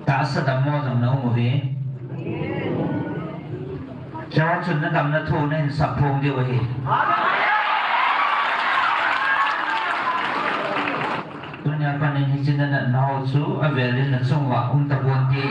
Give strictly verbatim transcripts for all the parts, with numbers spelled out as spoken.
Tahsa dammo jong na um uve. Keiho chun na damna thu na hin sap phong diu ahi. Tunia pat in hiche na natna ho chu avel in na chung uva um tapon te.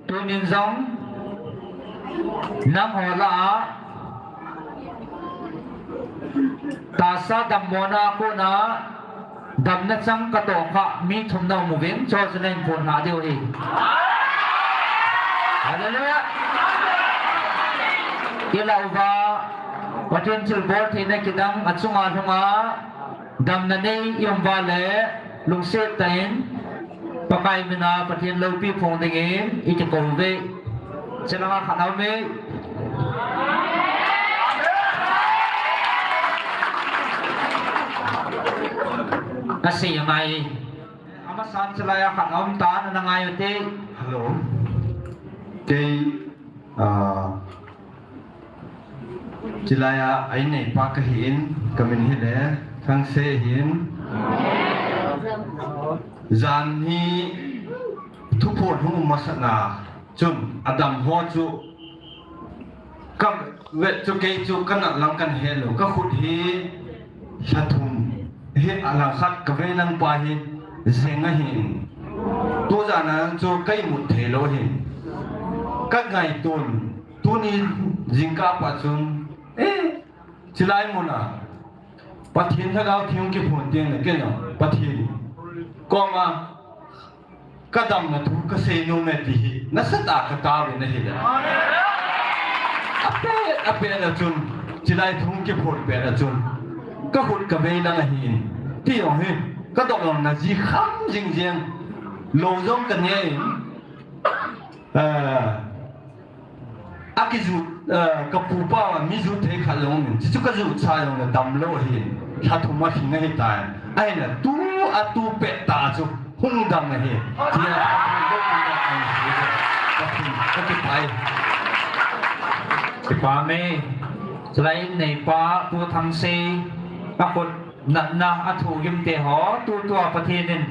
Tunin jong nangho lah a tahsa dammo na kona damna chang katoh kha mi thum na um uvin, chuho chu na hin phon lha diu ahi. Hallelujah. Ilah uva Pathen thilbol theina kidang achunga lhunga damna nei i um uva le lungset tah in Pakai mina Pathen loupi phong dingin i kikou uve. Chelanga khat a um e. Asei angai. Amasan chelai a khat a um tan, ana ngai ute. Hello. Kei, ah, Chilai a, a inneipa kahin, kamin hile Thangse ahin. Jan hi thuphon hung masatna chun adam ho chu kavet chu kei chu kanat lang kahin helou, kakhut hi lha thum hi, alangkhat kavei lang pa hi jeng ahin. Tujan a chu ka imut theilou ahin. Kangaitun Tuni jingkah pa chun, eh, chilai muna Pathen Lhagao Theng kiphon teng le kei jong Pathen koma kadamna thu kasei nom e ti hi nasatah a kataovin ahile. Apet, apet a chun, chilai thu kiphon pet a chun, kakhut kavei lang ahin. Ti jong hi, kadop lom na ji kham jing jeng, lou jong kanei in, eh, Akijut, eh, kapupa, mi jut thei khat jong umin. Chuchu kajutsa jongle damlou ahin. Lha thum a hing ahitan. Ahinla tu, atu pet tah chu hung dam ahi. Tia, kakipah e. Kipah e. Chulai in neipa, Pu Thangsei, akhut natna a thugim te ho, tutua Pathen in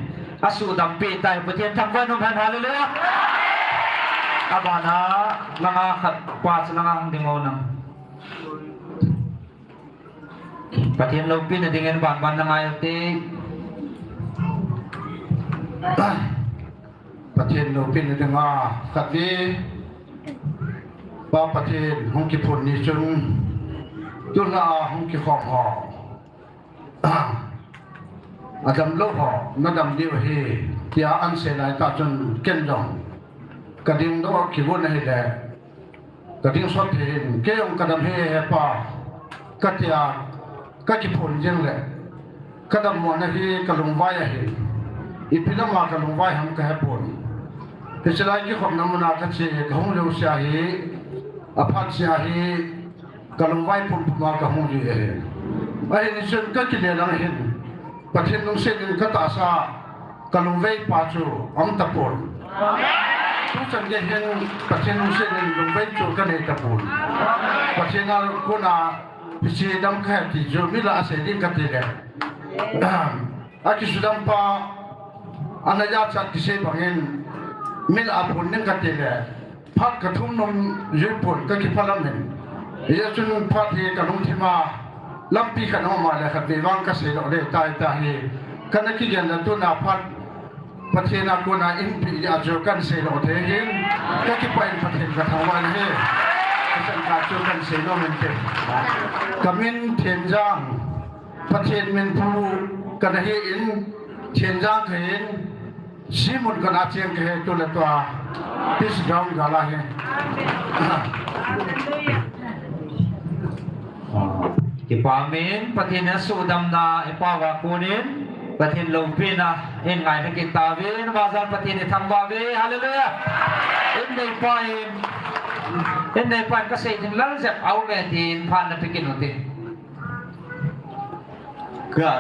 asuhdam peh tai, Pathen thangvah in umhen, hallelujah. Abana, langa khat pa chu langa hung ding o nang. Pathen loupina dingin banban na ngai ute. Pathen loupina dinga khat ve. Pa Pathen hung kiphon ni chun, tulha a hung kikhom ho. Adamlou ho, nadam diu ahi, tia ahin sei lai tah chun ken jong kading doh kivon ahile, kading sot thei in, kei jong kadam e he pa, katia, kakiphon jeng le, kadammo na hi kalungvai ahi, ipi lama kalungvai ham kahepon. Hiche lai kikhopna muna kache, kahung jouse ahi, aphat se ahi, kalungvai pumpum a kahung ji ahi. Ahin chun kakile lang hin, Pathen lungset in katahsa, kalungvei pa chu aum tapon. Tuchan gei hin Pathen lungset in lungvei chu kanei tapon. Pathen a kona hiche dam kahi ti chu mi lah a sei ding kati le. Akisudam pa, ana jachat kisei bangin, mi lah a phon ding kati le. Phat kathum nom jui pon kakiphalam in. Hijeh chun phat hi kalungthim a lampi khat aum a le khat vei vang kasei doh le tai tai hi. Kana kigen le tuna phat Pathen a kona inpi a chu kahin sei doh thei hin. Kakipah in Pathen kathangvah in ahi. Kasan ka chu kahin sei nom inte. Kamin Thenjang. Pathen min pu kana hi in, Thenjang kahin, Simon kana cheng kahi tu le tua, peace ground gala hi. Ipa min Pathen in asuhdamna, ipa va kunin Pathen loupina in ngaina kit tauvin, vajan Pathen ithangvah uve. Hallelujah. In neipa in, in neipa in kasei ding lal jep aume tin phat napeh kit ute. Ka,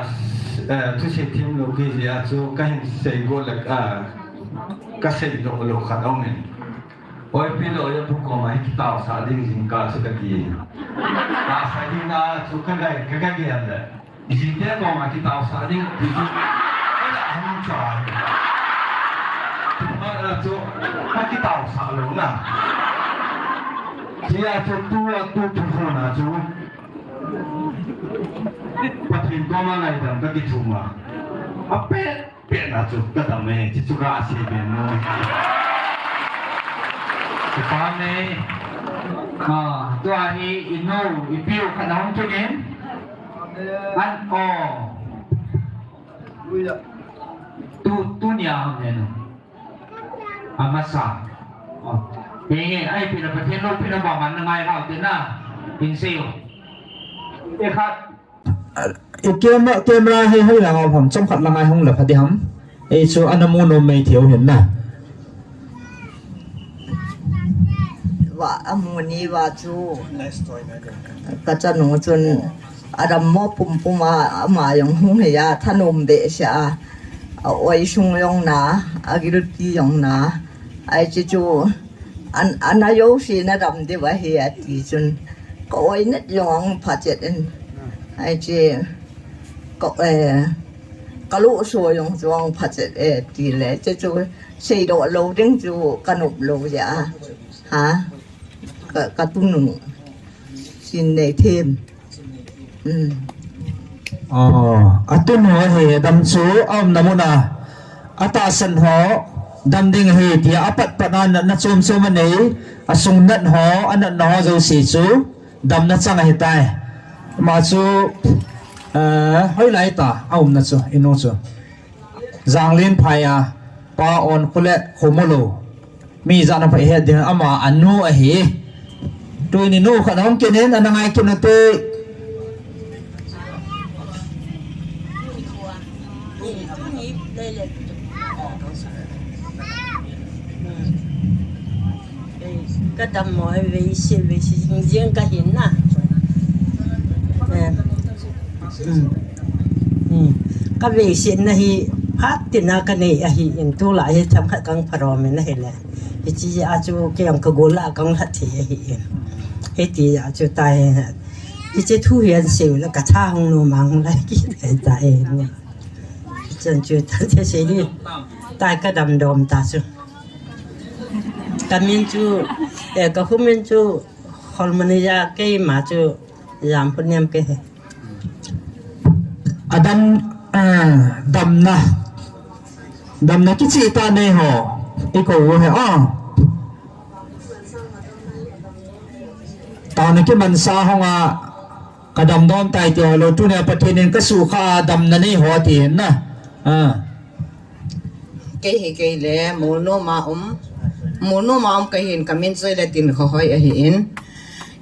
eh, thusei themlou kei jeh a chu kahin sei go le, ah, kasei doh lou khat aumin. Oi, pi loi, oi, pu koma hi kitaosah ding jingkah chu kati. Ka sa ding a chu ka gai, ka gai gel le. Jingte koma kitaosah ding ti chu. Ka la hung cha. Tua chu ka kitaosah lou na. Tia chu tua tu tu na chu. Pathen koma ngaidam ka kithum a. A pet. Pet na chu ka dam e, chu chu ka sei be nu. Chu pa ne. Ha, tua hi inu, ipiu khat na hung kit in. An o. Tu, tunia hung ne nu. Amasa. O. He, he, ai pi na Pathen loupina ba man na ngai hau te na. In sei o. E khat. I camera, camera hi hoi lang a um ham, chomkhat lang a hung la pha ding ham. Ei chu ana mu nom mai thei u hin na. Va, amu ni va chu. Ka chanu chun adam mo pum pum a, ama jong hung hi a, thanom behseh a. A oi sung jong na, a gilpi jong na. Ai chu chu, an, ana jouse na dam diu ahi ati chun, ka oi nat jong pha chet in. Ai chu, ka, eh, ka lungso jong jong pha chet e ti le, chu chu, sei doh lou ding chu ka nop lou jeh a. Ha? Ka, ka tunu. Sin nei them. Um. O, atunu ahi, dam chu aumna mun a, atahsan ho dam ding ahi tia apat pat a natna chom chom anei, asung nat ho, anatna ho jouse chu damna chang ahitai. Ama chu, eh, hoilai ta aumna chu, inu chu. Janglen phai a, Pa Onkholet Khomolou. Mi jat na pha het ding ama anu ahi. Tuni nu khat hung kit in ana ngai kit ute. Ka dam mo, vei se, vei se, jing jing ka hin na. Eh. Hmm. Hmm. Ka vei se na hi, phat tina ka nei ahi in, tu la hi tham khat kang pharo me na hi le. Hichi a chu ke ang ka gol la kang hat hi ahi in. Hiti a chu tai. Hichi thu hian se la ka tha hung nu mang lai ki ta e. Chan chu ta te se ni. Tai ka dam dom ta chu. Ka min chu, eh, ka khu min chu, Holmania keima chu, Jamphuniam kei hi. Adam, eh, damna. Damna kichih ta nei ho. I kou u he, ah. Taona kimansa hung a, ka dam dom tai ti ho lou, tunia Pathen in ka sukha a damna nei ho ti hin na. Ah. Kei hi kei le, Molnom a um. Molnom a um kei hin ka min chu Leitinkhahoi ahi in.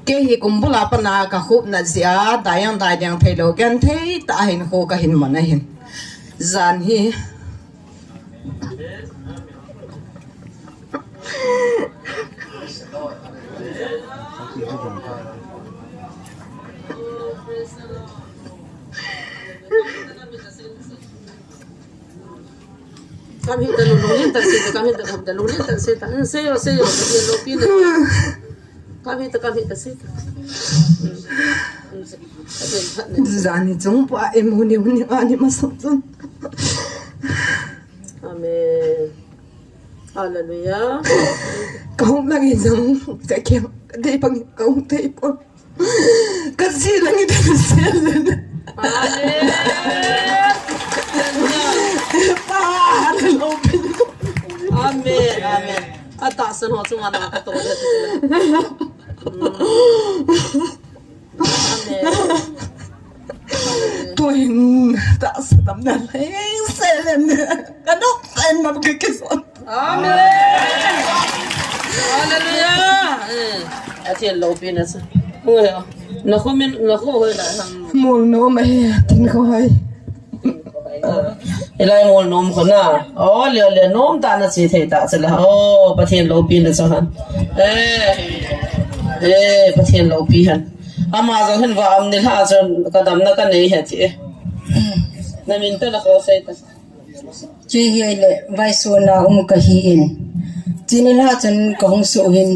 Kei hi kum bul a pat a ka khup nat jeh a, dai jong dai ding thei lou, genthei tah a hinkho ka hin man ahin. Jan hi. Kam hita lunglen tah se ta, kam hita, kam hita lunglen tah se ta. Hmm, sei o, sei o, ka hita lungpi na. Kam hita, kam hita se ta. Hmm. Hmm, sei. Jani chung pa e mu ni mu ni ani masang chung. Amen. Hallelujah. Ka hung lang in jong, ka kiang, ka dei pang, ka hung thei pon. Ka ji lang in jong, ka ji lang in. Amen. Pa, hallelujah. Amen, amen. Atahsan ho chunga na ka to le. Amen. Tuhin tahsa damna leng selen ka nok pen mam ka kison. Amen. Hallelujah. Eh, Pathen loupina sa. Hoi, na khu min, na khu hoi la. Mol nom ahi, tin ko hai. Ilai mol nom ko na. O, le, le, nom ta na chi thei ta chala. O, Pathen loupina chu han. Eh. Eh, Pathen loupi han. Ama jong hin va am ni lha chun ka damna ka nei he ti. Na min te na ko sei ta. Chi hi le vai su na um ka hi in. Chi ni lha chun ka hung su hin.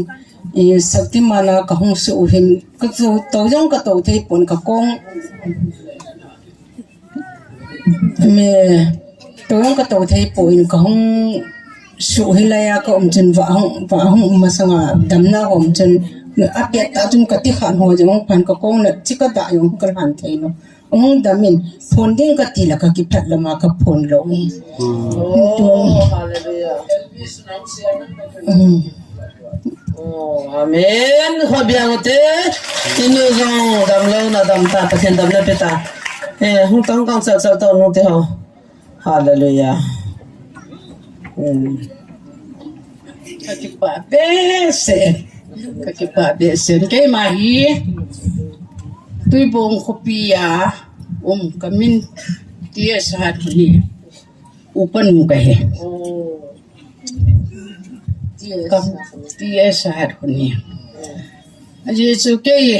I, Shaktiman a ka hung su hin, ka chu to jong ka to thei pon ka kong. Me, to jong ka to thei pon ka hung su hi lai a ka um chun va hung, va hung um masanga damna hom chun a pet ta chun ka ti khan ho jong phan ka kong na chi ka da jong ka han thei no. Ong damin, phon ding ka ti la ka kiphat lama ka phon lou. Hmm. Oh, hallelujah. Hmm. Oh, amen. Ho biang te. Inu jong dam lou na dam ta, Pathen damna pe ta. Eh, hung tang kang sal sal tau nu te ho. Hallelujah. Hmm. Ka kipah behseh. Ka kipah behseh. Keima hi Tuibong khopi a um ka min T S Hat ni. Upa nu ka hi. Ka T S Hat ni. Ajeh chu kei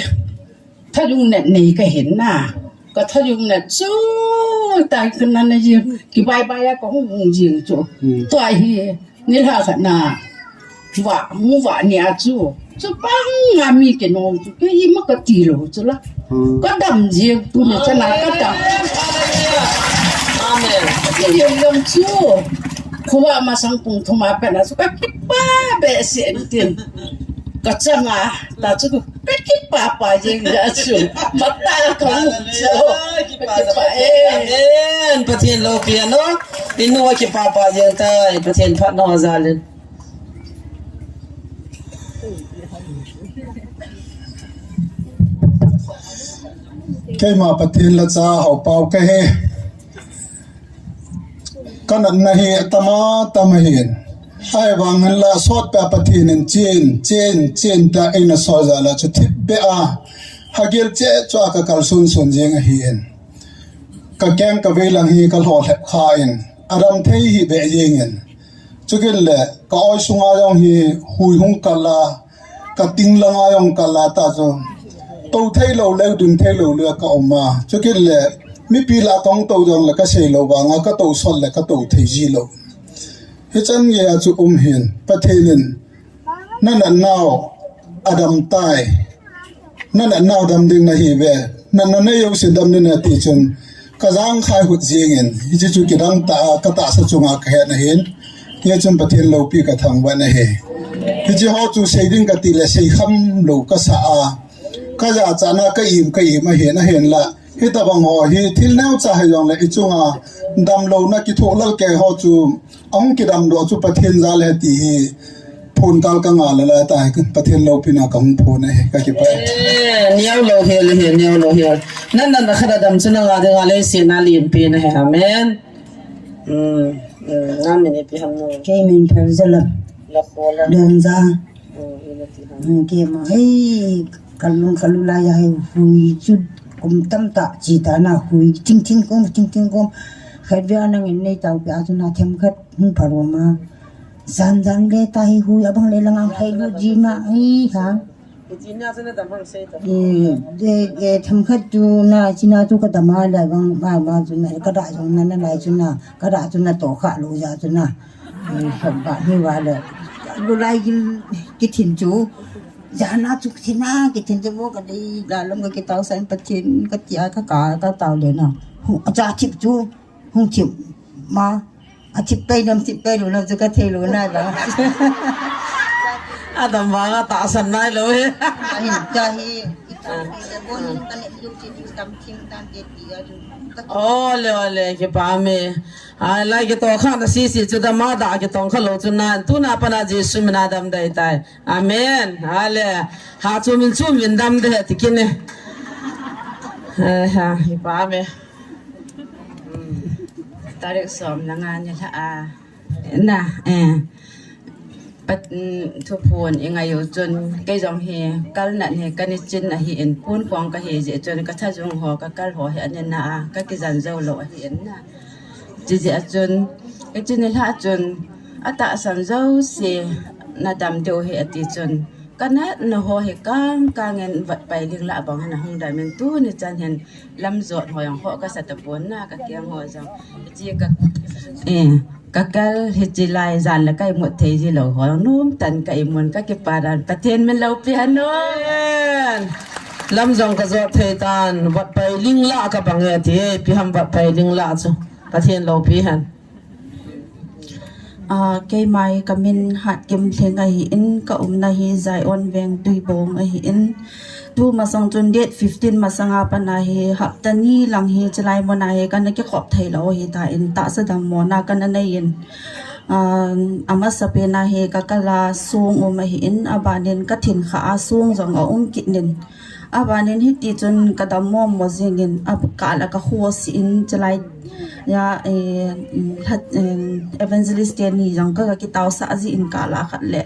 Thajung nat nei ka hin na. Ka thajung nat chu tai ka na na jing. Ki bai bai a ka hung hung jing chu. Hmm. Tua hi ni lha khat na. Va, mu va ni a chu. Chu pang a mi ke nom chu. Ke i ma ka ti lo chu la. Hmm. Ka dam jing tu ne cha na ka dam. Amen. Ki jing long chu. Khuwa ma sang pung thum a pe na chu ka kipah behseh tin. Ka chang a, ta chu ka kipah pah jeng ja chu. Mata ka mu chu. Ka kipah e. Amen. Pathen loupi ano. Inu a kipah pah jeng tai. Pathen phat na ho jal in. Keima Pathen la cha hau pau ka he. Ka natna hi atama tama hin. Ahivangin la sot peh Pathen in chen, chen, chen ta eina sot jal a chu thip beh a. Hagil cheh chua ka kal sun sun jeng ahin. Ka keng ka veilang hi ka lho lhep kha in. Adam thei hi beh jeng in. Chukit le ka oi sunga jong hi hui hung kal a. Ka ting langa jong ka la ta chu. To thei lou le, dun thei lou le ka um a. Chukit le, mipi la tong to jong le ka sei lou vanga, ka to sot le ka to thei ji lou. Hichan gei a chu um hin, Pathen in, na natnau a dam tai. Na natnau dam ding na hi ve. Na, na nei u si dam ding na ti chun. Ka jang khai hut jing in, hiche chu kidang ta, ka tahsa chunga ka het na hin, hiche chun Pathen loupi ka thangvah na hi. Hiche ho chu sei ding ka ti le sei kham lou ka sa a, ka jachat na ka im, ka im ahin, ahin la. Hitabang ho hi thil neocha hi jong le i chunga damlouna kithoh lal kei ho chu Ahung kidam doh chu Pathen jal e ti hi phone call ka ngah le la ta hi Pathen loupina ka hung phone e ka kipah. Eh, neo lou hel, hel, neo lou hel. Nan, nan, na khat a dam chu na ngah ding a leiset na limpi na hi. Amen. Hmm, hmm, na min ipi ham nu? Kei min Pherzalam. La khola. Dongja. Oh, ina ti ham. Hmm, keima. Hei, kalung, kalung la ya hei hui chu kum tamtah chi ta na hui. Ting, ting, kum, ting, ting, kum. Khatvei a nangin nei tao peh a chu na themkhat hung pharou ma. Jan jan le ta hi hui abang le langa khai lut ji ma hi ha. Ichi na chu na dam hang sei ta. Eh, de, eh, themkhat chu na, chi na chu ka dam a le bang ma, ma chu na, ka da jong na, na lai chu na, ka da chu na to kha lu ja chu na. Eh, khat ba hi va le. Lu lai gil kithin chu. Ja na chu kithin na, kithin chu bo ka dei, la long ka kitao san Pathen ka tia ka ka, ka tao le na. Hu, cha thip chu. Hung thip ma, a thip pai dam thip pai lou na chu ka thei lou nai ba. A dam vang a tahsan nai lou he. Ahin, cha hi, i tam pi le bon, ka ne lu chi tam thim tam te ti a chu. Ole, ole, kipah e. Ai, lai kitoh kha na sisi chu dam a da kitoh kha lou chu nan, tuna pat na Jesu min a dam dai tai. Amen. Ale, ha chu min chu min dam de ti kine. Eh, ha, kipah e. Tarik som le nga ni lha a. Na, eh. Pat, um, thuphon i ngai u chun, kei jong hi, kal nat hi, ka ni chin ahi in, pun kong ka hi jeh chun, ka thajung ho, ka kal ho hi, ani na a, ka kijan jou lou ahi in na. Chi jeh a chun, ka chin ni lha chun, a tahsan jouse, na dam diu hi ati chun, ka nat na ho hi kang kang in vat pai ling la bang hin a hung dam in tu ni chan hin, lam jot ho jong ho ka sa ta pon na, ka kiang ho jong. Chi ka, eh, ka kal hi chi lai jan la kai mut thei ji lou ho jong, num tan ka imun ka kipa dan, Pathen min loupi hen o. Amen. Lam jong ka jot thei tan, vat pai ling la ka bang e ti, pi ham vat pai ling la chu. Pathen loupi hen. Ah, keima hi ka min Hatkim Lhing ahi in, ka umna hi Zion Veng Tuibong ahi in. Tu masang chun date fifteen masang a pat a hi hapta ni lang hi chilai mun a hi ka na kikhop thei lou hi ta in tahsa dammo na ka na nei in. Ah, a masa pen a hi ka kal a song um ahi in, a ban in ka thin kha a song jong a um kit in. A ban in hiti chun ka dam mong mong jing in, a kal a ka khosi in chilai a, eh, mm, lhat, eh, evangelist teni jong ka, ka kitaosah ji in kal a khat le.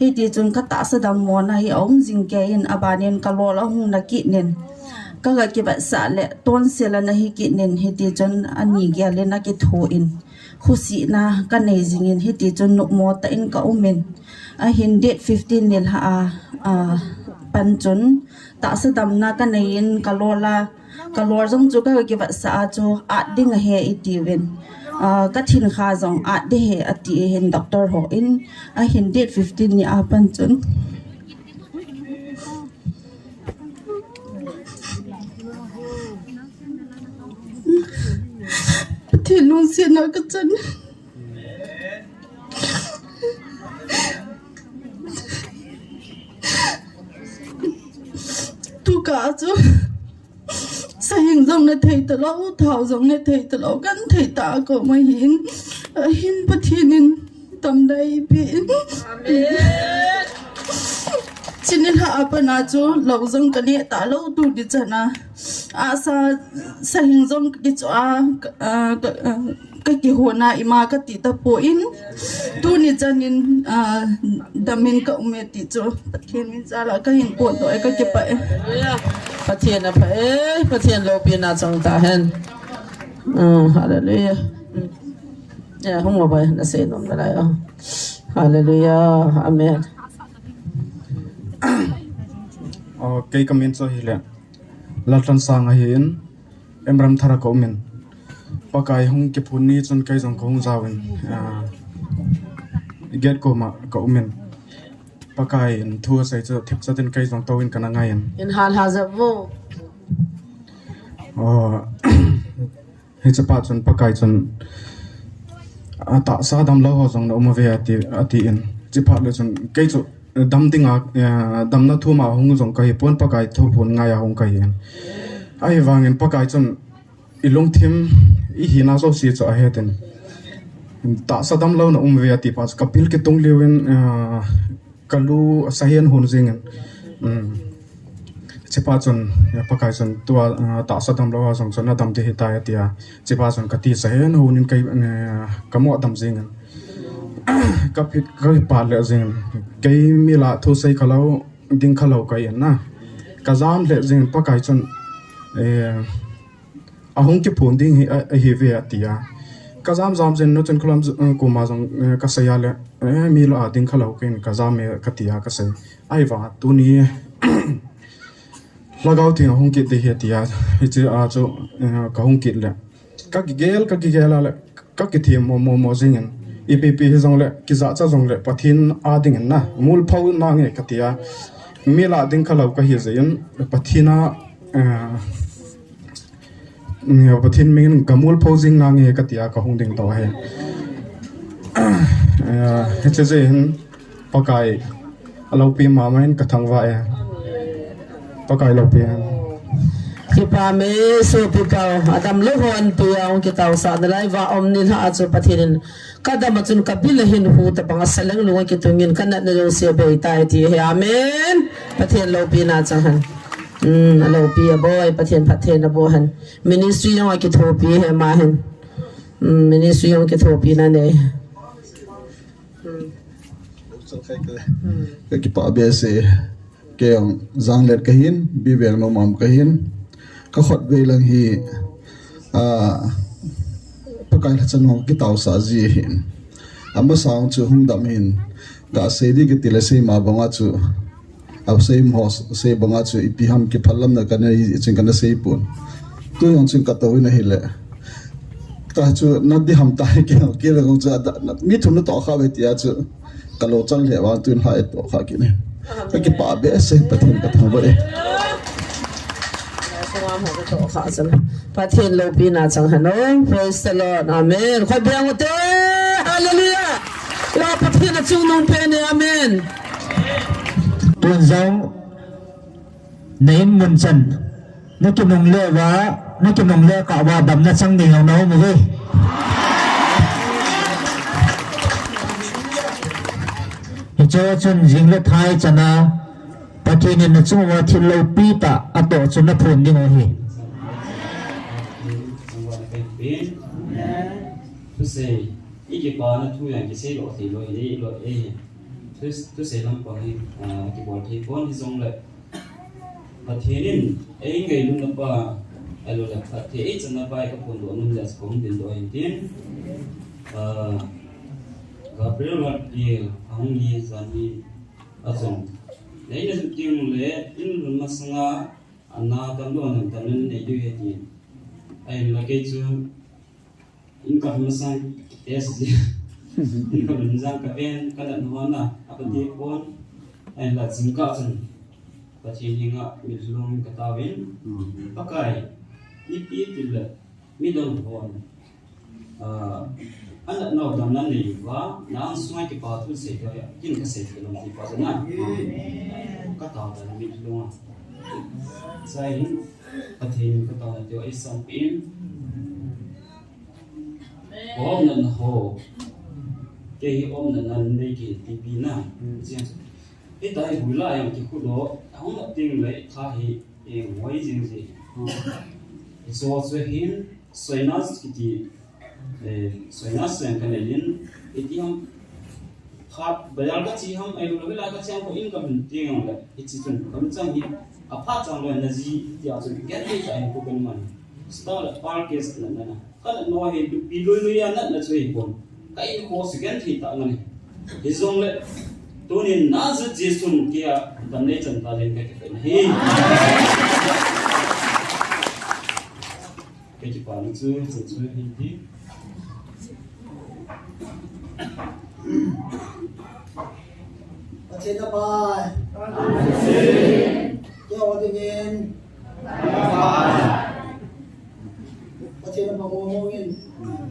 Hiti chun ka tahsa dammo na hi a um jing kei in, a ban in ka lol a hung na kit in. Ka, ka kivatsah le, tonsel a na hi kit in, hiti chun a ni gel in a kitho in. Khosihna ka nei jing in, hiti chun nopmo tah in ka um in. Ahin date fifteen ni lha a, a, pan chun tahsa damna ka nei in ka lol a, ka lol jong chu ka kivatsah a chu at ding ahi i ti uvin. A, ka thin kha jong at ding ahi ati ahin doctor ho in, ahin date fifteen ni a pan chun. Pathen lungsetna ka chan. Tu ka chu. Sahing jong na thei ta lou, thao jong na thei ta lou, kan thei ta ko ma hin. Ahin Pathen in tam dai pi. Amen. Chini lha a pat a chu lou jong ka neh ta lou tu di chan a. Asa sahing jong ka kicho a, ka, a, ka, a, ka kihona ima ka ti ta poi. Tuni chan in, a, dam in ka um e ti chu Pathen min jal a ka hin potdoh e, ka kipah e. Pathen apha e, Pathen loupina chang ta hen. Mm, hallelujah. Mm. Ya, hung mo bai, na sei nom na lai, oh. Hallelujah. Amen. Oh, kei ka min chu hile. Lalthansang ahi in, Emramthar a ka um in. Pakai hung kiphun ni chun kei jong ka hung jao in, ah, gate koma ka um in. Pakai in thu asei chu thipchat in kei jong tou in ka na ngai in. In hal ha ja vo. Oh, hiche pa chun Pakai chun, a tahsa damlou ho jong na um uve ati, ati in. Chuphat le chun kei chu dam ding a, eh, damna thum a hung jong ka hi pon, Pakai thuphon ngai a hung ka hi in. Ahivangin Pakai chun i lungthim, i hina jouse chu ahet in. Tahsa damlou na um uve ati pa chu ka pil kitung liu in, eh, ka lu a sahen hun jing in. Um, Chuphat chun, eh, Pakai chun tua, eh, tahsa damlou a jong chun na dam ding ahi tai ati a. Chuphat chun ka ti sahen hun in kei, eh, ka mo dam jing in. Ka pit, ka pit le jing in. Kei mi la thu sei kha lou, ding kha lou ka hi in na. Ka jam le jing in Pakai chun, eh, a hung kiphun ding hi, a, ahi ve ati a. Ka jam jam jin nu chun khulam, eh, koma jong, eh, ka sei a le, eh, mi la a ding kha lou kei in ka jam e ka ti a ka sei. Ahivang a tuni Lhagao Theng a hung kit ding ahi ati a. Hiche a chu, eh, ka hung kit le. Ka kigel, ka kigel a le, ka kithem mo mo mo jing in. Ipi pi hi jong le, kijahcha jong le, Pathen a ding in na. Mul pho nange ka ti a. Mi la ding kha lou ka hi jeh in, Pathen a, eh, Pathen min in ka mul pho jing nange ka ti a ka hung ding to ahi. Eh, hiche jeh hin Pakai a loupi mama in ka thangvah e. Pakai loupi hen. Kipa me sopi pau, a damlou hon pi a hung kitaosah na lai va um ni lha a chu Pathen in Ka dam a chun ka bil a hin hu tabang a saleng lung a kitung in ka natna jouse bei tai ti ahi. Amen. Pathen loupina chang hen. Um, a loupi a boi, Pathen phatthei na boh hen. Ministry jong a kithopi ahi ama hin. Um, ministry jong kithopi na nei. Um. Ka kipah behseh. Kei jong Janglet kahin, Biveng Nomam kahin. Ka khotvei lang hi, ah, Pakai lhacha nung kitaosah ji ahin. Amasang chu hung dam ahin. Ka sei di kiti le sei ma banga chu. A sei mo sei banga chu ipi ham kiphalamna kana i chun kana sei pon. Tu jong chun ka tou in ahile. Ta chu na di ham ta hi kei, kei le kong chu a da, na, mi thum na toh kha ve tia chu. Ka lo chal le vang tun ha e toh kha kit ne. Ka kipah behseh Pathen ka thangvah e. Pathen loupina chang hen o. Praise the Lord. Amen. Khut beng u te. Hallelujah. Wa Pathen a chungnung pen e. Amen. Tun jong na in mun chan, na kinungle uva, na kinungle kah uva damna chang ding jong na um uve. Hiche chun jing le thai chana Pathen in na chung uva thil loupi tah atoh chu na phon ding u ahi. Thusei, i kipana thu jong kisei lou thei lou, i lou e. Thus-, thusei lampang hi, ah, kibol thei pon hijongle. Pathen in eingailut napa, ahilouleh phatthei eichan napa, ka phondoh nom jeh a ka hung dingdoh ahin tin. Ah, Gabriel Watpi ahung hi jan hi a chun. Nei na jut ding le, in lhun masanga, ana tamlou, ana tamlou nei diu ahi tin. Ahinla kei chu, in ka masang test ji. In ka lhun jang ka ven, ka natna hon a, apa ti pon. Ahinla jingkah chun Pathen henga mitlhi lhung in ka taovin. Pakai, ipi tile, midang hon. Ah, anatnau damna nei uva, na angsunga kipa thu sei tauve, kin ka sei tauve ti pa na. Ka tao ta mitlhi lhung a. Sai hin, Pathen ka taona teu eisanpeh in. Ka umna ho. Kei hi umna nan nei kei ti pi na. Hitia hi, hita hi huila jong kikhudoh, ahung na ting le tha hi, eh, ngoi jing ji. Hiche chu hin, sinus kiti, eh, sinus jong ka nei in, iti ham, phat, bazar ka che ham, ahilou le hoila ka che ham, ko in ka lhun teng le, hiche chun, ka lhun chang hi, aphat chang lou na ji, tia chun, genthei tah in ko ka man. Star le par case na na na. Ka natna hi tupi lui lui a natna chu hi pon. Ka in ko second hi ta ngani. Hijongle tunin Nazareth Jesu min a damna nei chan ta jeng ka kipah e. Ka kipana chu, chu, chu hi ti. Pathen a pai. Kei a dingin. Pathen a pha mong mong in,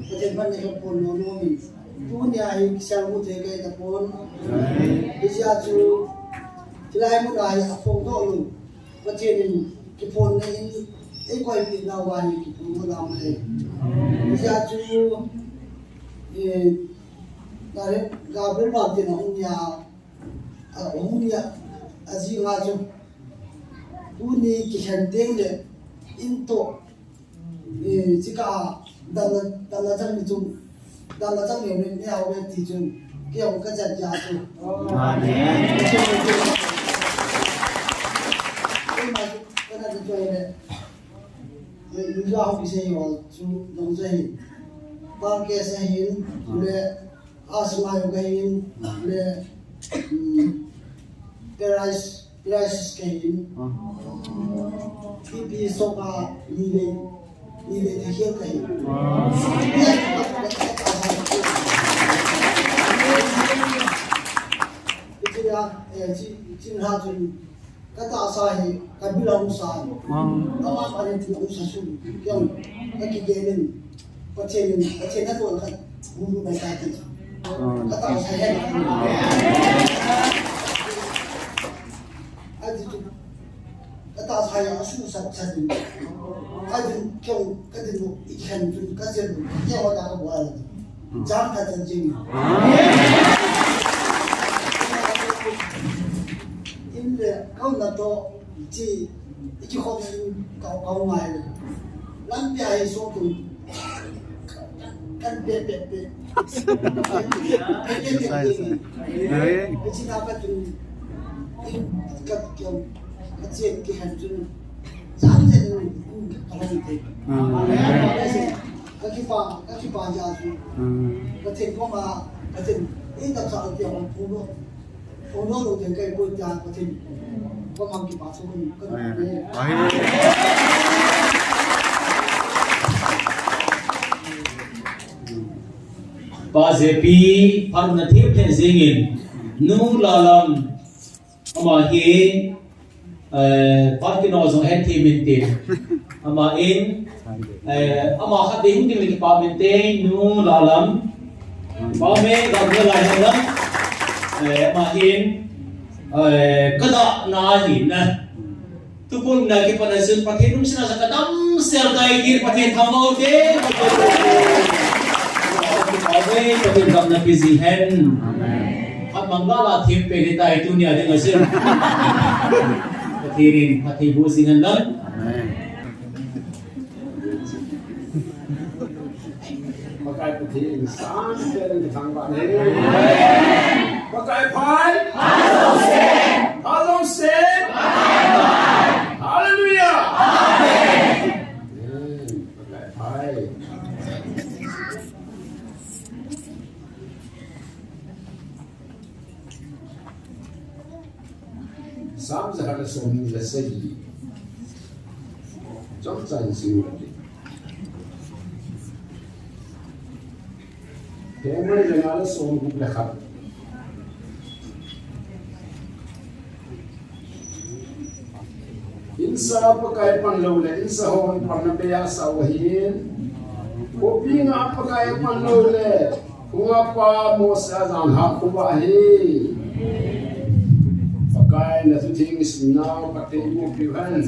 Pathen phatna hi pon mong mong in. Tunia hi kisel mu thei kei tapon. Hijeh chun, hilai mun a hi aphongdoh lou. Pathen in kiphonna in, eikoipeh nauva hi kiphong lou ahi. Hijeh chun, eh, Gabriel, Gabriel Watpi na hung nia, a, hung nia, ajing a chu. Tuni kikhen teng le, in toh, eh, chika, damna, damna chang ni chu, damna chang ni ne, ne au ne ti chu, kei a ka chan ja chu. Amen. Kei ma chu, ka na chu ne. India ho kisei ho chu nong chu hin. Bang ke se hin, le, asma yo ka hin, le, mm, Paris, Paris ka hin. P P so ka ni le, ni le the hill ka hin. Iti ya, eh, chi, chi ha chu Ka tahsa hi, ka bil a hung sa. Wow. Ka ma pa ni ti hung sa su. Kei a, ka kigel in. Pathen in, Pathen na tuan khat. Hung lu bai ta ti. Wow. Ka tahsa hi. A ti tu. Ka tahsa hi, a su sa, sa ti. Ka din, kei a, ka din lu, i khen tu, ka zel lu. Kei a, ta ka bu a la ti. Jam khat chan ching. In le, ka umna toh, chi, i kikhopna in, ka, ka um ngai le. Lampi a hi so tu. Ka, Sai, sai. Ai. Hmm. Hmm. Amen. Amen. Pa J P, phatna themkhat jingin, Nu Lalam, ama hi, eh, phat kino jong ahin them inte. Ama in, eh, ama khat ding hung ding le kipa mente, Nu Lalam. Pa me, gam le lai hen lang. Eh, ama hin, eh, ka dahna ahi na. Tukum na kipat a chun Pathen lungsetna sa kadam sel tai kit, Pathen thangvah te. Amen. Pathen damna pe jing hen. Amen. Phat manglala them pe le tai tunia ding a chun. Pathen in phatthei boh jing hen lang. Amen. Pakai Pathen in sang pen thangvah hen. Pakai phai. Pha jong sei. Hallelujah. Amen. Pakai phai. Sam jakhat le somni le sagi. Chomcha in sim u hite. Thengmai le nga le somgup le khat. Insa Pakai pan lou le, insa hon panna beiya asah u ahin. Khopi nga Pakai pan lou le, Khunga pa Mose a jan hah khovah ahi. Pakai na thutheng isim nau phatthei boh peh hen.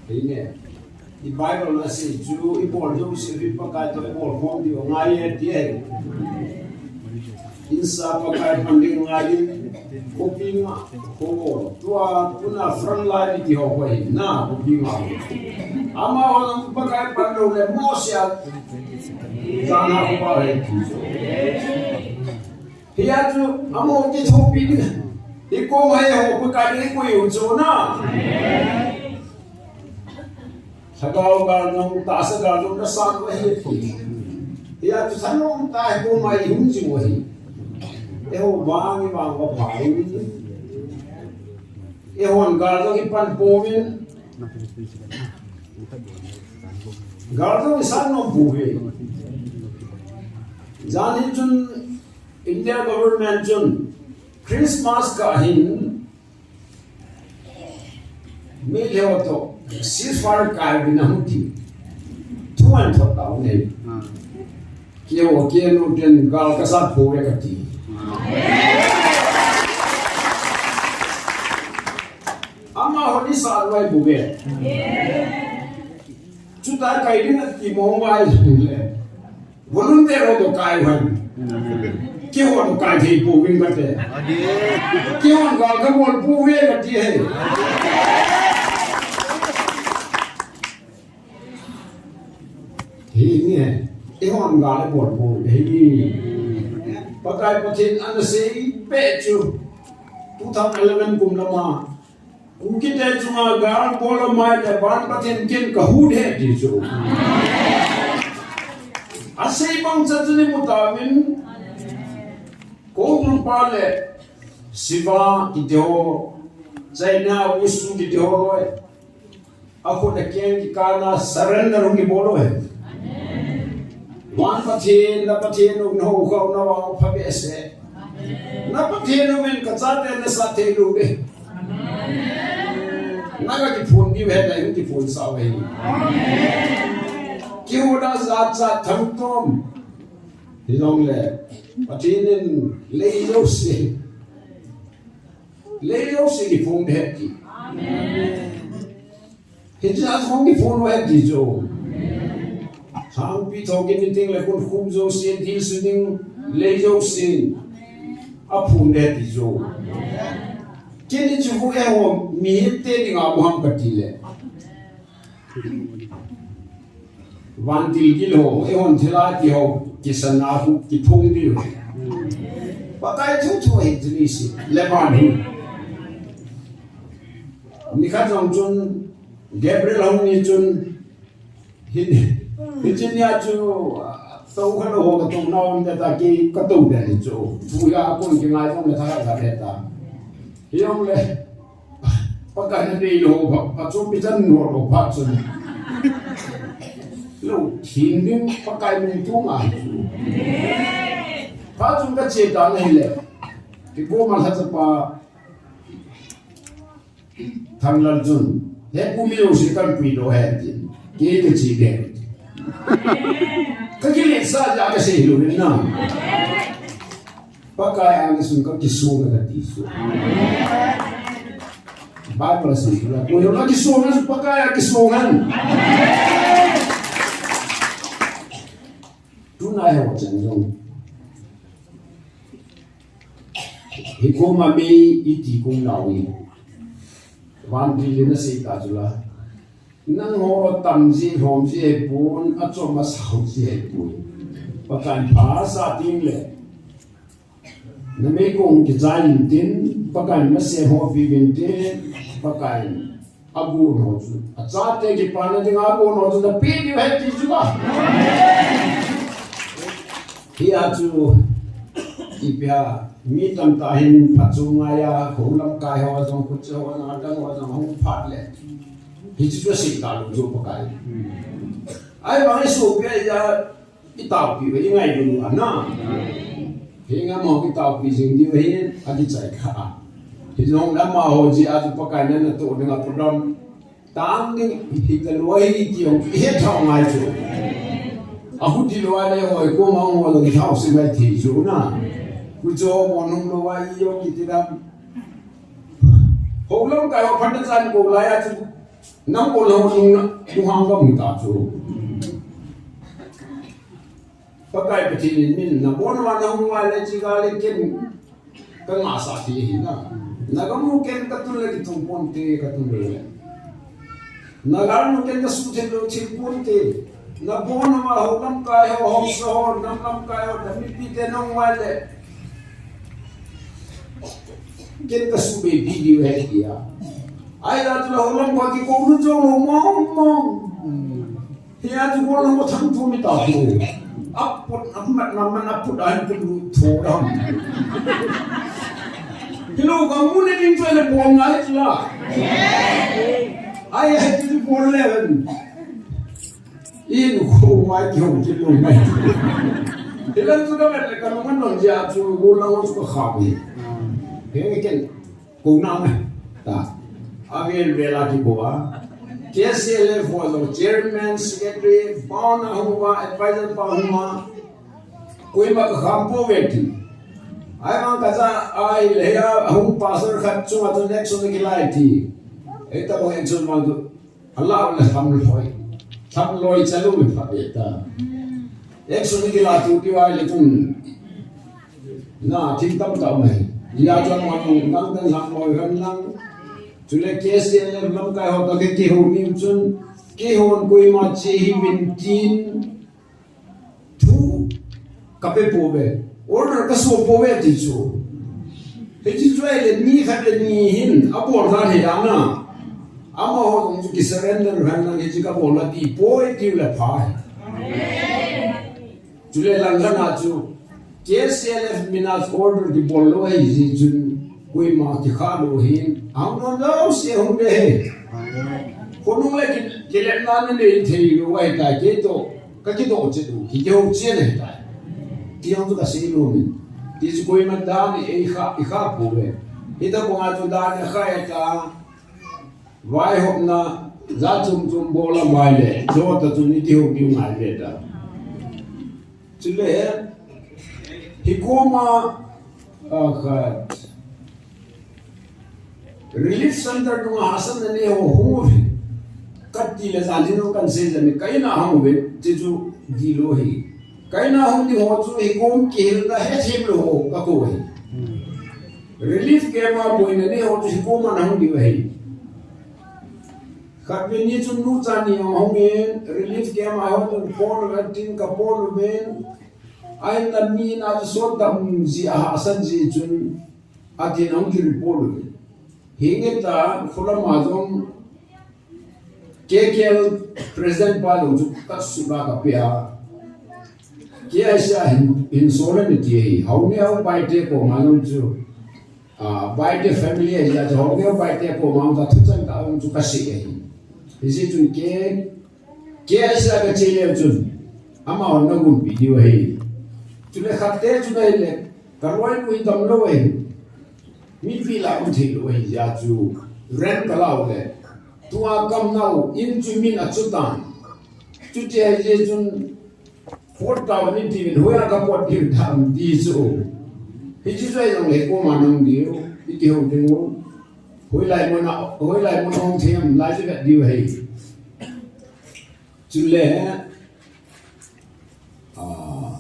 Amen. I Bible in asei chu, i bol jouse hi Pakai toh i bol khom diu angai e ti ahi. Insa Pakai pan ding ngai in, khopi nga, kho, tua, tuna front line ti ho ko hi, na, khopi nga. Amaho jong Pakai pan lou le Mose a, jan hah khovah ahi. Hia chu, amaho kithopi ding. I kom a eiho Pakai ding i koi u chu na. Lhagao gal jong, tahsa gal jong, na san u ahi ti. Hia chu thanom tah a i kom a i hung jing u ahi. Eiho vang i vang uva pha u. Eihon gal jong i pan pouvin. Gal jong i san nom pouve. Jan hi chun India government chun Christmas kah hin Meitei ho toh ceasefire kai uvin ahung ti. Thu ahin thot tauvin ahi. Keiho, kei nu ten gal kasat pouve kati. Amaho ni sa loi bouve. Chuta kai ding ati mong vai le. Volunteer ho toh kai u hen. Keiho toh kai thei pouvin kate. Keihon gal kabol pouve kati ahi. Hi nge, eihon gal ibol pouve. Pakai Pathen ana sei peh chu. Two thousand eleven kum lama. Kukite chunga gal bol amai le van Pathen ken kahu de ti chu. Asei bang chan chu imu tauvin. Kongkul pa le Siva kiti ho, China Wushu kiti ho loi. Akhut akeng kikana surrender hung kibol u ahi. Van Pathen, na Pathen u, na hou khau, na vang u phabehseh. Na Pathen u in kachate nasat thei lou ve. Na kakiphon diu ahi, na hung kiphonsah u ahi. Kihouna jachat thangtom. Hijongle, Pathen in lei jouse. Lei jouse kiphong de ti. Amen. Hiche a hung kiphong u ahi ti chu. Thangpi thokin ni ting le khun khum jouse, dil su ding lei jouse. Aphong de ti chu. Kei ni chu khu eiho mihem te dinga mu ham kati le. Vantil gil ho, eihon thilha ti ho, kisana hu, kiphung diu. Pakai thu thu hi tuni si, le van hi. Nikhat jong chun, Gabriel hung ni chun, hi, hi chin ya chu, tou kha lo ho ka tou na on ta ki ka tou de ni chu. Thu ya kun ki ngai jong le tha ka de ta. Hi jong le, Pakai na dei lou, pha, pha chun pi chan no lou, pha chun. Lou, thin ding, Pakai min tu nga. Pha chun ka che ta na hi le. Ki ko ma la cha pa. Thang lal chun. He ku mi lou si kan pui do he ti. Ki ka chi de. Ka ki le sa ja ka se lou na. Pakai a kisung ka kisung ka ti su. Bible a sung la ko yo ka kisung na Pakai a kisung han. Tuna he wa chen jong. Hi ko ma mi i ti ko na wi. Van ti le na se ta chu la. Nangho tamji, lhomji ahipon, achom asauji ahipon. Pakai pha sa ding le. Na meikong kichai intin, Pakai na sem ho pi intin, Pakai agon ho chu. Achate kipana dinga agon ho chu na pe diu ahi ti chu la. Hi a chu, ipi a, mi tamtah hin phat chu ngai a, houlam kai ho jong, khuche ho, nadang ho jong, hung phat le. Hichu chu asei talou chu Pakai. Ahivang i sopi a, i taopi uve, i ngaidam uve na. Hi ngam ho i taopi jing diu ahi, akichai kha. Hijong le amaho jeh a chu Pakai na natoh dinga program. Tang ding hi ka loi hi ti jong hi thao ngai chu. A hu ti loi le hoi ko ma ngo lo thao si mai thi chu na. Ku cho mo nung loi i jong kiti dam. Ho lam kai ho phat na chan ko lai a chu. Nang ko lo nung na, nung hang ka mu ta chu. Pakai Pathen in min na bon ma na hung ngai le chi ga le ken ka nga sa ti hi na. Na ga mu ken ka tun le ki tung pon te ka tun le. Na ga mu ken ka su the lo thi pon te. Na bon ma ho lam kai ho ho so ho nam lam kai ho da mi pi te nung ngai le. Ken ka su be pi di we ti a. Ai la tu la ho lam ko ki ko lu jo lo mo mo. Hi a chu bol lam ko thang thu mi ta thu. Aput, amat, naman aput, ahin put lu thu ram. Hi lo ka mu ne ding chu le bol ngai chu la. Ai, ai, chu bol le. In khu mai ki hong chu lu mai. Hi lam chu ka vet le ka lu man non ja chu bol lam chu ka kha mi. He ken. Ko na me. Ta. Avel vela ki boa. K C L F ho lo chairman, secretary, pa na hung uva, advisor pa hung uva. Koima ka kham pouve ti. Ahivang ka cha ai le ya hung pastor khat chunga chu election ki lai ti. Ei ta bang election mang tu. Alah le tham loi. Tham loi chalu le pha be ta. Election ki la tu ki vai le tun. Na, thil tamtah um ahi. Hia chun mang nang dan lang loi ran lang. Chule K C L F lamkai ho toh kihou ni chun, keihon koima che hih uvin tin thu ka pe pouve. Order ka so pouve ti chu. Hiche chu ahile ni khat le ni hin abol dan hi dan a. Amaho jong chu ki surrender ran lang hiche ka bol a ti poi tiu le pha hi. Chule lang lang a chu K C L F min a order kibol lou ahi jeh chun koima kikha lou ahin, ahung nom jouse ahung de ahi. Khonung le ki, kilemna nanei thei lou ahitai, kei toh ka kidoh chet u, kihou chet ahitai. Ti jong chu kasei nom in. Ti chu koima dan in eikha, ikha pouve. Hitabang a chu dan in akhai ta. Vaihopna, jat chom chom bol a mai le, jot a chun i kihou diu ngai ve ta. Chule, hi koma, a khat, relief center dunga hasamna nei ho hung uve. Kati le jan hin kan sei jeng e, ka in a hung uve, ti chu di lou hi. Ka in a hung ding ho chu hi kom kihilna hethem lou ho ka kou ahi. Relief camp a boina nei ho chu hi koma na hung diu ahi. Khatvei ni chun nu cha ni ahung in, relief camp a hung in, pon a tin ka pon uvin. Ahin la mi na chu sot dam ji a hahsat ji chun, atin ahung ki report uvin. Hinge ta, khulam a jong K K L president pa jong chu ka suba ka pia. Kei a sia hin, hin so le ni ti hi, hau ni hau pai te ko ma jong chu. Ah, bai te family a, ya, ho neo bai te ko mang ta thu chang ta ong chu ka si e. Hi si chun ke, ke a sa ka che le chun. Ama on na gun video hi. Chu le khat te chu na le, ka roi nu i dam lo e. Mi pi la un thei lo e ya chu. Ren ka lau le. Tu a kam nau, in chu min a chu tan. Chu che je chun, Pot tao ni ti min, hoiya ka pot ding tam ti chu. Hichi chu ai jong le ko ma nang diu, iti ho ding u. Hoilai mun a, hoilai mun a hung thei ham, lai chu vet diu hei. Chule, ah,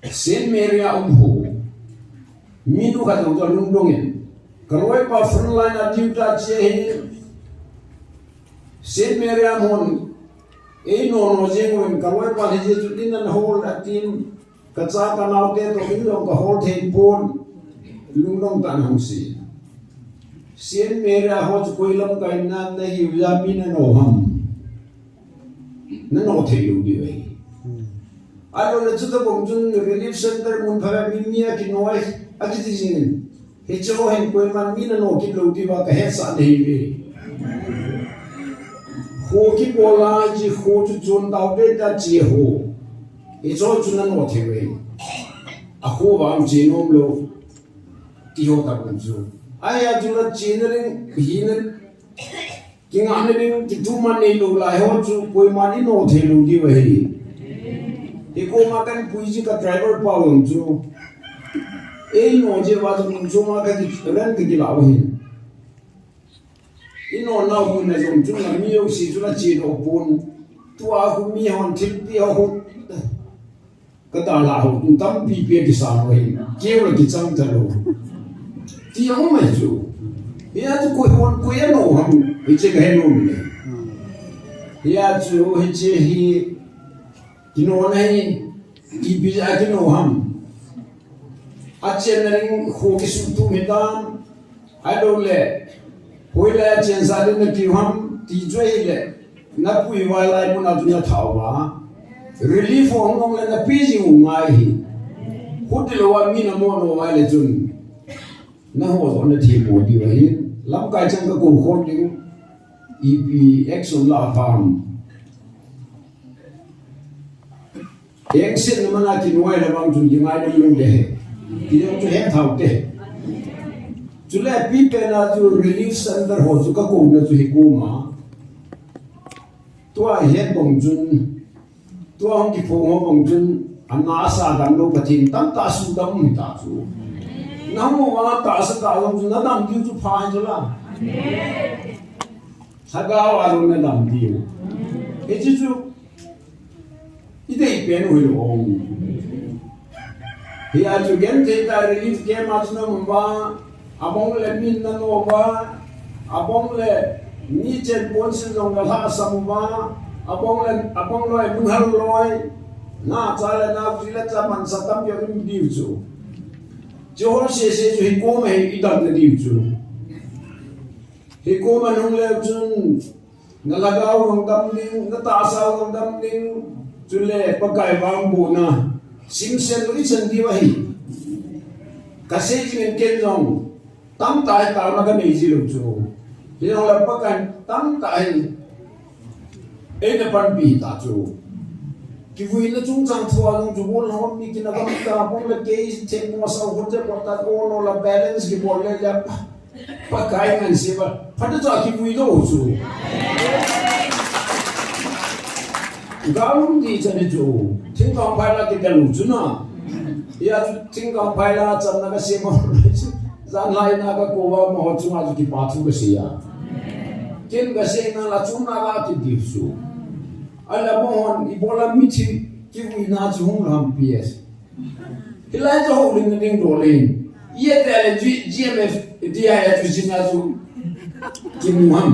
Saint Mary a um ho. Mi nu khat jong chu lungdong in. Ka loipa front line a duty a che hi. Saint Mary a mun. Ei no no jeng un ka loipa hi je chu din an hol a tin. Ka cha ka nau te to din jong ka hol thei pon. Lungdong ta na hung si. Saint Mary a ho chu koi lam kai na na hiu ya mi na no ham. Na no thei lou diu ahi. Ahilou le chuti bang chun relief center mun pha mi mi a kinoi a kiti jing in. Hiche ho hin koiman mi na no kit lou diu a ka hetsah na hi ve. Kho kibol a chi kho chu chun tao ve ta chi ho. Hiche ho chu na no thei ve. A kho vang chi nom lou. Ti ho ta bang chu. Ahia chu na chi na ring hi na Kingahna ding kituhman neilou lai ho chu koiman i no thei lou diu ahi. Hikoma kan puiji ka driver pa jong chu. Ei no jeh uva chu mun chunga ka ki ran ka kilah u ahi. I no nau mun na jong chu na mi jouse chu na che doh pon. Tua khu mi hon thilpi ho. Ka dalha ho, tampi pi a kisa ho hi, keu la kichang ta lou. Ti a um mai chu. Hia chu koi hon, koi a no ham, hiche ka he nom le. Hia chu, hiche hi, kino na hi, ipi a kino ham. A chen na ring kho kisutu mi tan, Ahilou le, hoilai a chensah ding na tiu ham, ti chu ahile, na pui vai lai mun a chu na thau va. Relief ho hung le na pi jing u ngai hi. Huti lou a mi na mo no ngai le chun. Na ho jo na thimo diu ahi. Lamkai chang ka kou khom ding. Ipi action la pham. Engsetna mana kinuai le vang chun kingai le lung le he. Kijong chu he thau te. Chule pi pen a chu relief center ho chu ka kouna chu hi kuma. Tua he bang chun, tua hung kiphong ho bang chun, ana sa dam lou Pathen tam ta su dam ta chu. Na mo wa ta sa ta dam chu na dam diu chu pha hi chu la. Lhagao a lou na dam diu. Hichu chu I dei pen u hilou. Hia chu genthei tah relief camp a chu na um uva, abang le min na no uva, abang le ni chen pon sin jong na lhasam uva, abang le, abang loi mun hal loi, na cha le na pi le cha mansa tam jong i um diu chu. Chu ho sese chu hikoma hi i dam na diu chu. Hikoma nung le chun, Na lhagao jong dam ding, na tahsa jong dam ding, chule Pakai vangbohna, simsen lou i chan diu ahi. Ka sei jing in ken jong, tamtah hi taona ka nei ji lou chu. Hijongle Pakai tamtah hi, eina panpi ta chu. Kivuina chungchang thua jong chu bol hom mi kina gam ta, bol le kei thei mo sa hon je bol ta, o lo la balance kibol le le. Pakai ngan se ba, phat cha kivui lou chu. Gaum di chan chu, thingkang phaila kidal u chu na. Hia chu thingkang phaila channa ka se ma chu. Janlai na ka kou va mo chunga chu kipa thu ka sei a. Ken ka sei na la chu na la kidal chu. Ala mo hon, ibola mithi kivuina chu hung lam P S. Hilai chu houlimna ding dol in. Iyate le G-, G M F, D I F chu jing a chu. Kimu ham.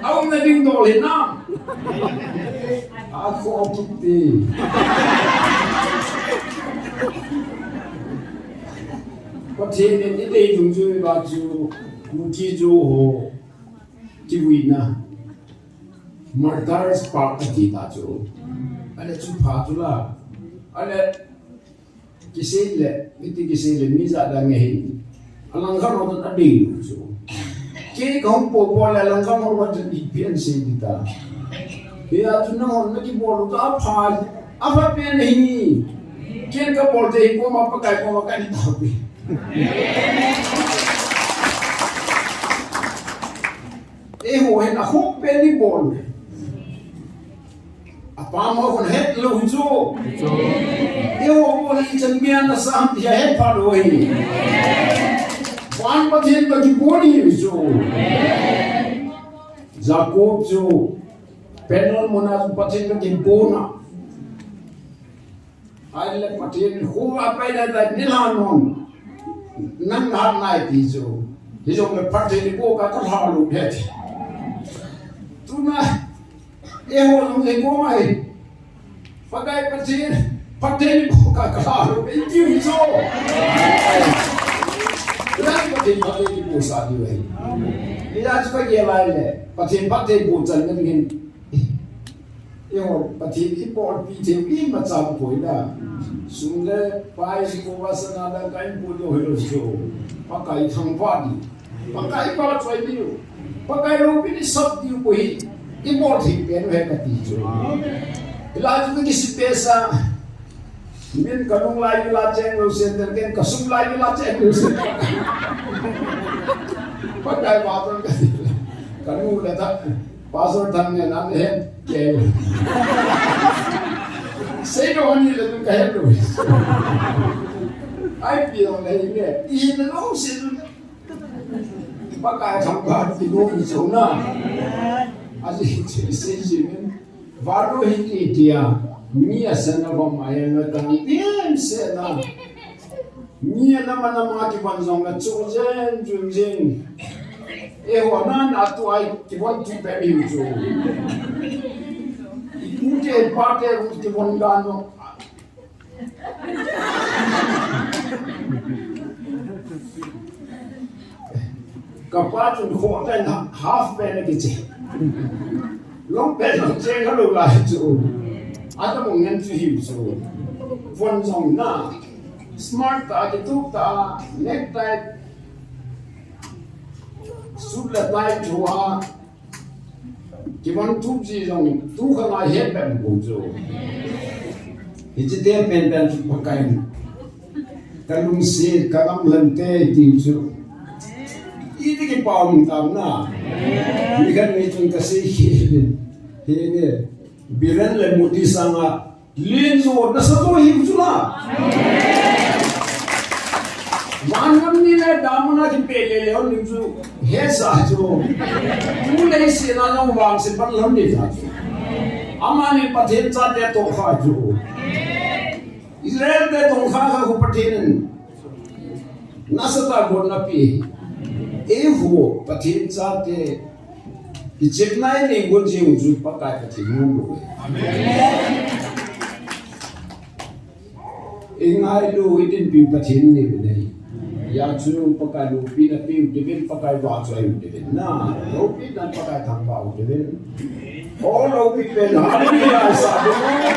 Aumna ding dol hinam. Akhoh kiti. Pathen in eidei dung chu iva chu, Kuki Zo ho kivuina. Martyrs Park ati ta chu. Ahile chu pha chu la. Ahile kisei le, hiti kisei le, mi jat dang ahi. Alangkhat ho toh adei lou chu. Kei kahung popo le alangkhat ho toh ipi asei ding ta. Hia chu nanghon nakibol u chu apha, apha pen ahi. Ken kabol thei koma Pakai koma kahin taopeh. Eiho hin ahung pen ibol u. Apam ho khun het lou hi chu. Eiho bol hi chan mian na sam ti het pha lou hi. Van Pathen toh kibon hi chu. Jacob chu Peniel muna chu Pathen toh kibon a. Ahile Pathen in khu apai le ta nilhah non. Nang hat nai ti chu. Hijongle Pathen in khu ka kalha lou he ti. Tuna, eiho jong hi khu mai. Pakai Pathen, Pathen in khu ka kalha lou he ti chu. Lai Pathen, Pathen in khu sa diu ahi. Ila chu ka gel lai le. Pathen, Pathen khu chan ngen ngen. Eiho, Pathen in ibolpi thei u imacha poi na. Sum le pai, ipoh vasana dang kahin po diu hilou chu. Pakai thangvah diu. Pakai vahchoi diu. Pakai loupina isap diu bou hi. Ibol thei pen u ahi kati chu. Hilai chu kisei pesa. Min kanung lai u la cheng lou sen, ken kasum lai u la cheng lou sen. Pakai vahchoi kati. Kanu le ta. Pastor Thang ne nan he ke. Sei do ni le ka he do. Ai pi ong le ne. I ne lo se. Pakai thangvah ti lo ni so na. Aji se se ji men. Valo hi ti tia. Mi a sana va ma ya na ta. Bien se na. Mi a nama nama kivon jong le chu jen, chun jen. Eiho nan atu a kivon tu pe mi chu. Ipu te pa te kivon dan no. Kapa chun kho ten half pen akiche. Long pen long cheng halou lai chu. Ata mong ngen chu hiu chu. Von jong na. Smart ta, kitup ta, necktie. Suit le tie thu a. Kivon tup ji jong tu kha ngai het bep bou chu. Hiche te pen pen chu Pakai. Ka lungset, ka gamlante ti chu. Iti kipah um tam na. Mi khat ni chun kasei hi. Hi ni. Biren le Modi sanga Len jo, nasa jo hiu chu la. Van ngam ni le damuna kipe le le hon lim chu. He sa chu. Tu le se na long vang se pan lam ni sa chu. Amani Pathen chate tohkha chu. Israel te tohkha kha khu Pathen in. Nasa tah gon napeh. Eiho, Pathen chate. Kichepna inei gon jing u chu Pakai Pathen nom lou. Amen. Ingailu, idinpiu Pathen in eipeh ahi. Hijeh chun Pakai loupina peh u diuvin, Pakai vahchoi u diuvin. Na, loupina Pakai thangvah u diuvin. O loupi pen, hallelujah, sa diuvin.